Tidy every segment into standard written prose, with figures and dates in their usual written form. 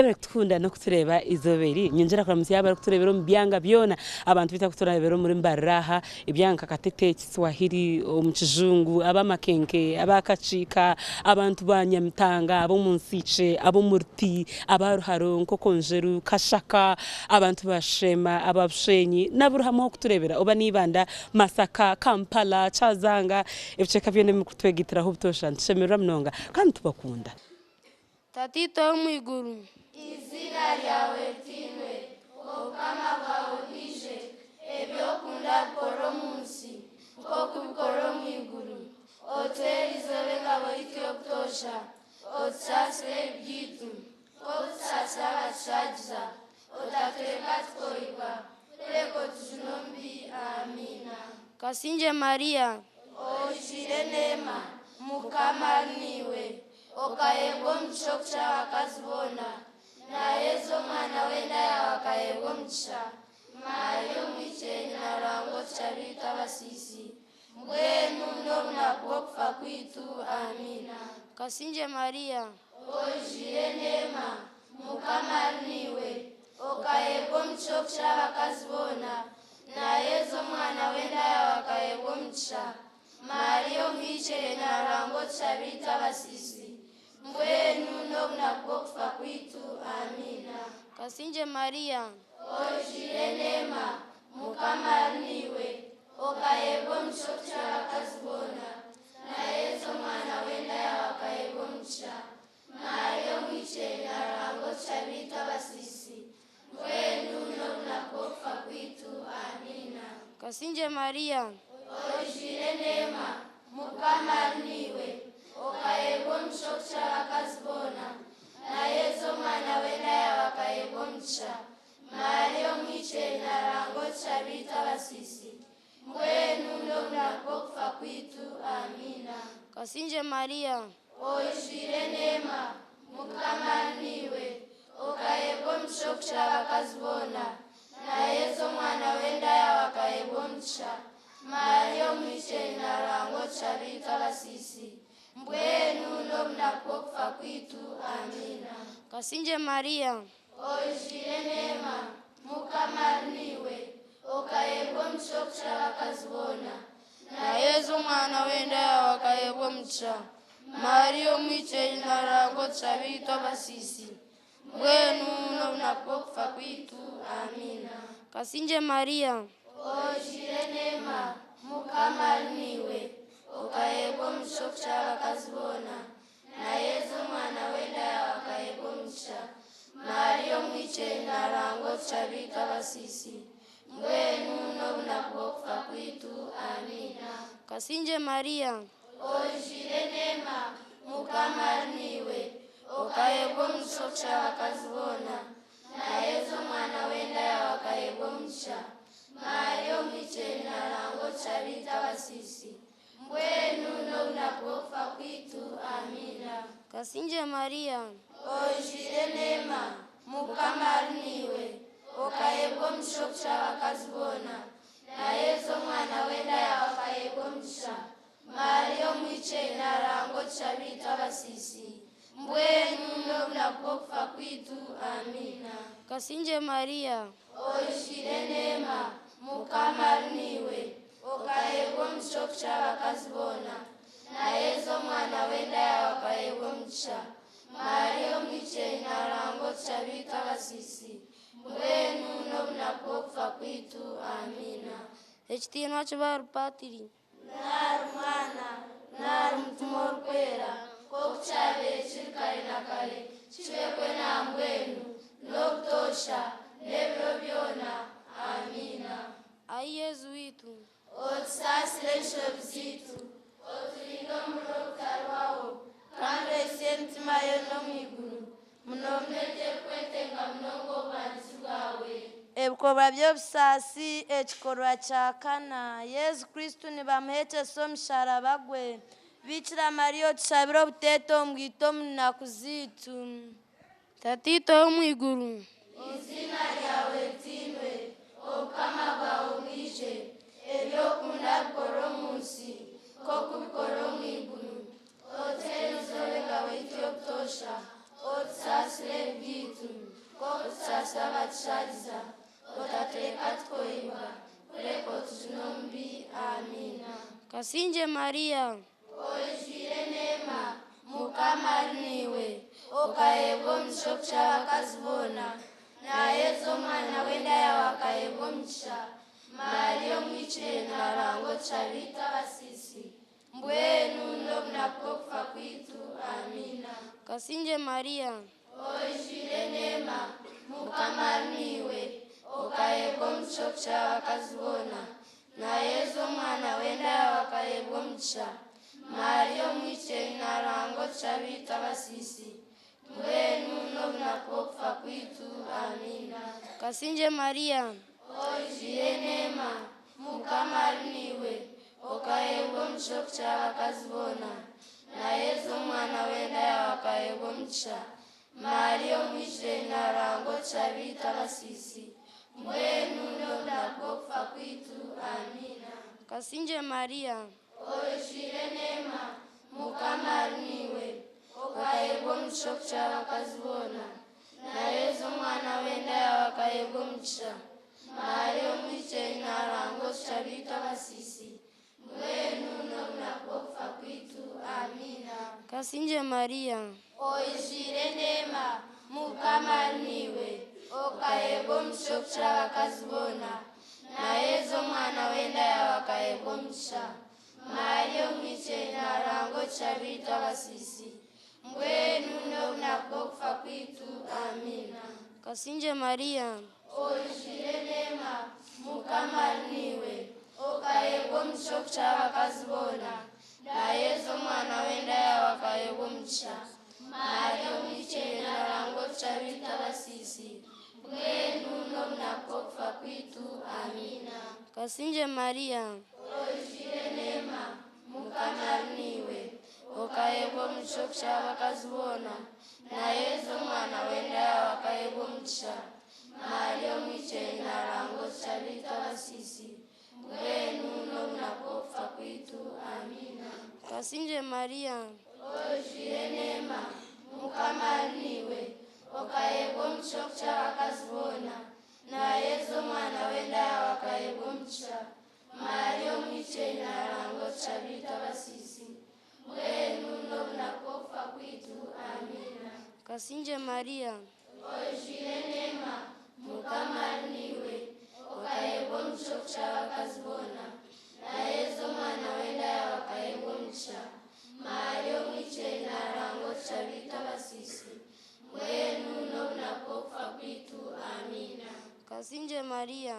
Yebare kutukunda n'okutureeba eizooba eri. Nyongyera kuramutsya abarikutureebera omu byanga byona. Abantu beitu abarikutureebera omuri Mbarara aha, ebyanga nka Katete, Kiswahili, omu Kijungu, aba Makenke, aba Kakiika, abantu ba Nyamitanga, ab'omu Nsiikye, ab'omu Ruti, aba Ruharo, Nkokonjeru, Kashaka, abantu ba Sheema, aba Bushenyi na buri hamwe ah'okutureebera oba ni Ibanda, Masaka, Kampala, Kyazanga, ebicweka byona ebi murikutwegaitiraho obutoosha nitushemererwa munonga kandi nitubakunda. Tataitwe ow'omu iguru. Eiziina ryawe ritiinwe, Obukama bwawe bwije, Ebi okunda bikorwe omu nsi, Nk'oku bikorwa omu iguru. Otuhe erizooba engabo yaitu y'obutoosha, Otusaasire ebibi byaitu, Nk'oku tusaasira abatushagiza, Otatureka tukohibwa, Kureka otujune omubi. Amiina. Kasingye Mariya. Oijwire eneema, Mukama ari naiwe, Okaheebwa omugisha okukira abakazi boona, na Yesu omwana w'enda yaawe akaheebwa omugisha. Maria omwikye nyina Ruhanga otushabire itwe abasiisi, mbwenu n'obunaku bw'okufa kwaitu. Amiina. Kasingye Maria. Oijwire eneema, Mukama ari naiwe, Okaheebwa omugisha okukira abakazi boona, na Yesu omwana w'enda yaawe akaheebwa omugisha. Maria omuhikire nyina Ruhanga otushabire itwe abasiisi, mbwenu n'obunaku bw'okufa kwaitu. Amiina. Kasingye Maria. Oijwire eneema, Mukama ari naiwe, Okaheebwa omugisha okukira abakazi boona, na Yesu omwana w'enda yaawe akaheebwa omugisha. Maria omuhikire nyina Ruhanga otushabire itwe abasiisi, Mbwenu n'obunaku bw'okufa kwaitu. Amiina. Kasingye Maria. Oijwire eneema, Mukama ari naiwe, Okaheebwa omugisha okukira abakazi boona, na Yesu omwana w'enda yaawe akaheebwa omugisha. Maria omuhikire nyina Ruhanga otushabire itwe abasiisi, Mbwenu n'obunaku bw'okufa kwaitu. Amiina. Kasingye Maria. Oijwire eneema, Mukama ari naiwe, Okaheebwa omugisha okukira abakazi boona, na Yesu omwana w'enda yaawe akaheebwa omugisha. Maria omuhikire nyina Ruhanga otushabire itwe abasiisi, mbwenu n'obunaku bw'okufa kwaitu. Amiina. Kasingye Maria. Oijwire eneema, Mukama ari naiwe, Okaheebwa omugisha okukira abakazi boona, na Yesu omwana w'enda yaawe akaheebwa omugisha. Maria omuhikire nyina Ruhanga otushabire itwe abasiisi, mbwenu n'obunaku bw'okufa kwaitu. Amiina. Kasingye Maria. Oijwire eneema, Mukama ari naiwe, Okaheebwa omugisha okukira abakazi boona, na Yesu omwana w'enda yaawe akaheebwa omugisha. Maria omuhikire nyina Ruhanga otushabire itwe abasiisi, mbwenu n'obunaku bw'okufa kwaitu. Amiina. Kasingye Maria. Oijwire eneema, Mukama ari naiwe, Okaheebwa omugisha okukira abakazi boona, na Yesu omwana w'enda yaawe akaheebwa omugisha. Maria omuhikire nyina Ruhanga otushabire itwe abasiisi, Mbwenu n'obunaku bw'okufa kwaitu. Amiina. Kasingye Maria. Oijwire eneema, Mukama ari naiwe, Okaheebwa omugisha okukira abakazi boona, na Yesu omwana w'enda yaawe akaheebwa omugisha. Maria omuhikire nyina Ruhanga otushabire itwe abasiisi, mbwenu n'obunaku bw'okufa kwaitu. Amiina. Kasingye Maria. Oijwire eneema, Mukama ari naiwe, Okaheebwa omugisha okukira abakazi boona, na Yesu omwana w'enda yaawe akaheebwa omugisha. Maria omuhikire nyina Ruhanga otushabire itwe abasiisi, mbwenu n'obunaku bw'okufa kwaitu. Amiina. Ekitiinwa kibe ahari Paatiri. N'ahari Mwana, n'ahari Mutima Orikwera, nk'oku kyabaire kiri kare na kare, kibekwe na mbwenu, n'obutoosha, n'ebiro byona. Amiina. Ai Yezu waitu. Otusaasire enshobi zaitu, oturinde omuriro ogutarihwaho, kandi ohitsye emitima yoona omu iguru, munomuno egyo erikwetenga munonga obumanzi bwawe. Ebikorwa by'obusaasi, Ekikorwa kya kana, Yezu Kristu nibamuhekyesa omusharaba gwe. Bikira Maria otushabire obuteeta omu bwaitu omu naku zaitu. Tataitwe ow'omu iguru. Eiziina ryawe ritiinwe, Obukama bwawe bwije, Ebi okunda bikorwe omu nsi, Nk'oku bikorwa omu iguru. Otuhe erizooba engabo yaitu y'obutoosha, Otusaasire ebibi byaitu, Kasingye Mariya. Oijwire eneema, Mukama ari naiwe, okaheebwa omugisha okukira abakazi boona, na Yesu omwana w'enda yaawe akaheebwa omugisha. Mariya omwikire naarangwa otushabire itwe abasiisi, mbwenu n'obunaku bw'okufa kwaitu. Amiina. Kasingye Mariya. Oijwire eneema, Mukama ari naiwe, okaheebwa omugisha okukira abakazi boona, na Yesu omwana w'enda yaawe akaheebwa omugisha. Mariya omwikire naarangwa otushabire itwe abasiisi, mbwenu n'obunaku bw'okufa kwaitu. Amiina. Kasingye Mariya. Oijwire eneema, Mukama ari naiwe, okaheebwa omugisha okukira abakazi boona, na Yesu omwana w'enda yaawe akaheebwa omugisha. Mariya omwikire naarangwa otushabire itwe abasiisi, mbwenu n'obunaku bw'okufa kwaitu. Amiina. Kasingye Mariya. Oijwire eneema, Mukama ari naiwe, okaheebwa omugisha okukira abakazi boona, na Yesu omwana w'enda yaawe akaheebwa omugisha. Mariya omwikire naarangwa otushabire itwe abasiisi, mbwenu n'obunaku bw'okufa kwaitu. Amiina. Kasingye Mariya. Oijwire eneema, Mukama ari naiwe, okaheebwa omugisha okukira abakazi boona, na Yesu omwana w'enda yaawe akaheebwa omugisha. Mariya omwikire naarangwa otushabire itwe abasiisi, mbwenu n'obunaku bw'okufa kwaitu. Amiina. Kasingye Mariya. Oijwire eneema, Mukama ari naiwe, okaheebwa omugisha okukira abakazi boona, na Yesu omwana w'enda yaawe akaheebwa omugisha. Mariya omwikire naarangwa otushabire itwe abasiisi, mbwenu n'obunaku bw'okufa kwaitu. Amiina. Kasingye Mariya. Oijwire eneema, Mukama ari naiwe, okaheebwa omugisha okukira abakazi boona, na Yesu omwana w'enda yaawe akaheebwa omugisha. Mariya omwikire naarangwa otushabire itwe abasiisi, mbwenu n'obunaku bw'okufa kwaitu. Amiina. Kasingye Mariya. Oijwire eneema, Mukama ari naiwe, okaheebwa omugisha okukira abakazi boona, na Yesu omwana w'enda yaawe akaheebwa omugisha. Mariya omwikire naarangwa otushabire itwe abasiisi, mbwenu n'obunaku bw'okufa kwaitu. Amiina. Kasingye Mariya. Oijwire eneema, Mukama ari naiwe, okaheebwa omugisha okukira abakazi boona, na Yesu omwana w'enda yaawe akaheebwa omugisha. Mariya omwikire naarangwa otushabire itwe abasiisi, mbwenu n'obunaku bw'okufa kwaitu. Amiina. Kasingye Mariya.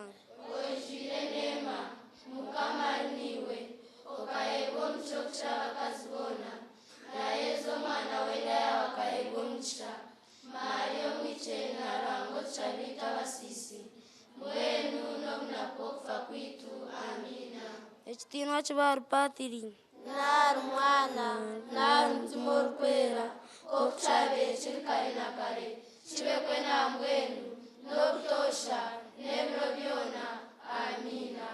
Oijwire eneema, Mukama ari naiwe, okaheebwa omugisha okukira abakazi boona, na Yesu omwana w'enda yaawe akaheebwa omugisha. Mariya omwikire naarangwa otushabire itwe abasiisi, mbwenu n'obunaku bw'okufa kwaitu. Amiina. Ekitiinwa kibe ahari Paatiri. N'ahari Mwana, n'ahari Mutima Orikwera, nk'oku kyabaire kiri kare na kare, kibe kwe na mbwenu, n'obutoosha, n'ebiro byona. Amiina.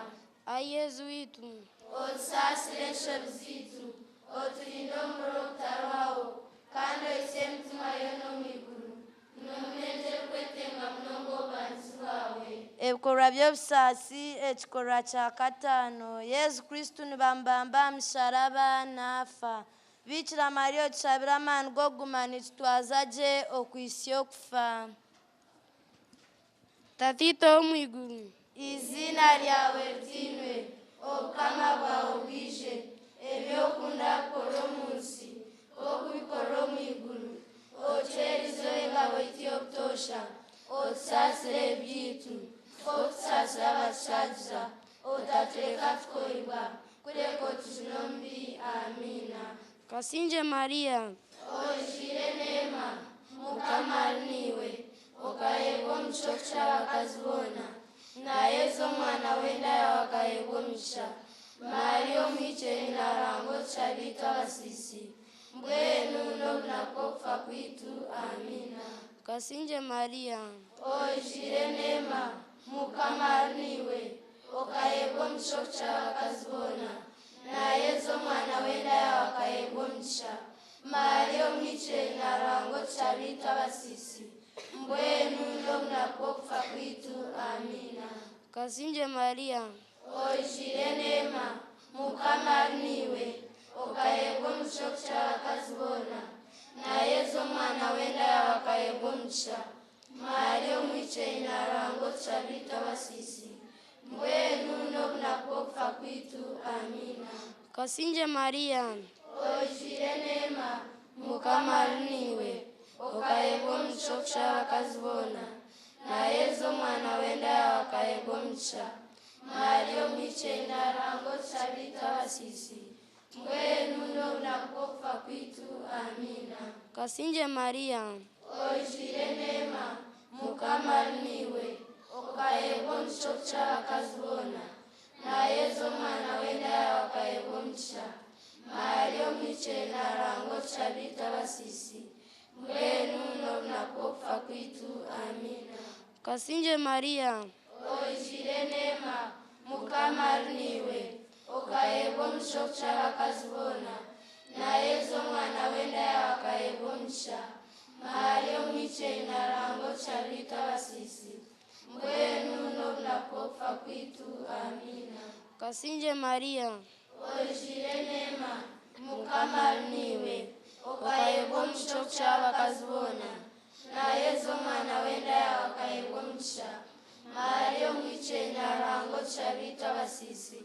Ai Yesu waitu. Otusaasire enshobi zaitu, oturinde omuriro ogutarwaho, kandi ohitsye emitima yoona omu iguru, n'omunenzi erikwetenga munonga obubanzi bwawe. Ebikorwa by'obusaasi ekikorwa kya kataano, Yesu Kristo nibamubamba aha musharaba naafa. Biikira Mariya otushabire amaani g'okuguma nitutwaza gye okuhitsya okufa. Tataitwe ow'omu iguru. Eiziina ryawe ritiinwe, obukama bwawe bwije, ebi okunda bikorwe omu nsi nk'oku bikorwa omu iguru. Otuheereze engabo yaitu y'obutoosha, otusaasire ebyaitu nk'oku tusaasira abatushagiza, otatureka tukohibwa, kureka otujune omubi. Amiina. Kasingye Mariya. Oijwire eneema, Mukama ari naiwe, okaheebwa omugisha okukira abakazi boona, na Yesu omwana w'enda yaawe akaheebwa omugisha. Mariya omwikire naarangwa otushabire itwe abasiisi, mbwenu n'obunaku bw'okufa kwaitu. Amiina. Kasingye Mariya. Oijwire eneema, Mukama ari naiwe, okaheebwa omugisha okukira abakazi boona, na Yesu omwana w'enda yaawe akaheebwa omugisha. Mariya omwikire naarangwa otushabire itwe abasiisi, mbwenu n'obunaku bw'okufa kwaitu. Amiina. Kasingye Mariya. Oijwire eneema, Mukama ari omugisha. Mariya omwikye narangwa otushabire abasiisi, mbwenu n'obunaku bw'okufa kwaitu. Amiina. Kasingye Mariya. Oijwire eneema, Mukama ari naiwe, okahebwa omugisha okukira abakazi boona, na Yezu omwana w'enda yaawe akahebwa omugisha. Mariya omwikye narangwa otushabire abasiisi, mbwenu n'obunaku bw'okufa kwaitu. Amiina. Kasingye Mariya. Oijwire eneema, Mukama ari naiwe, okahebwa omugisha okukira abakazi boona, na Yezu omwana w'enda yaawe akahebwa omugisha. Mariya omwikye narangwa otushabire abasiisi, mbwenu n'obunaku bw'okufa kwaitu. Amiina. Kasingye Mariya. Oijwire eneema, Mukama ari naiwe, okahebwa omugisha okukira abakazi boona, na Yezu omwana w'enda yaawe akahebwa omugisha. Mariya omwikye narangwa otushabire abasiisi, mbwenu n'obunaku bw'okufa kwaitu. Amiina. Kasingye Mariya. Oijwire eneema, Mukama ari naiwe, okahebwa omugisha okukira abakazi boona, na Yezu omwana w'enda yaawe akahebwa omugisha. Mariya omwikye narangwa otushabire abasiisi,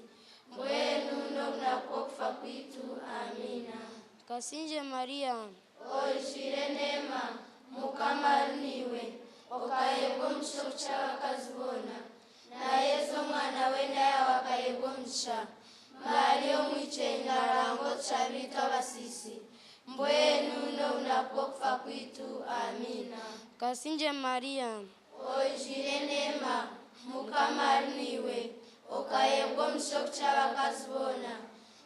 mbwenu n'obunaku bw'okufa kwaitu. Amiina. Kasingye Mariya. Oijwire eneema, Mukama ari naiwe, okahebwa omugisha okukira abakazi boona, na Yezu omwana w'enda yaawe akahebwa omugisha. Mariya omwikye narangwa otushabire abasiisi, mbwenu n'obunaku bw'okufa kwaitu. Amiina. Kasingye Mariya. Oijwire eneema, Mukama ari naiwe, okahebwa omugisha okukira abakazi boona,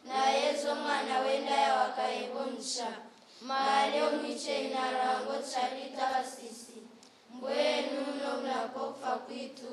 na Yezu omwana w'enda yaawe akahebwa omugisha. Mariya omwikye narangwa otushabire abasiisi, mbwenu n'obunaku bw'okufa kwaitu.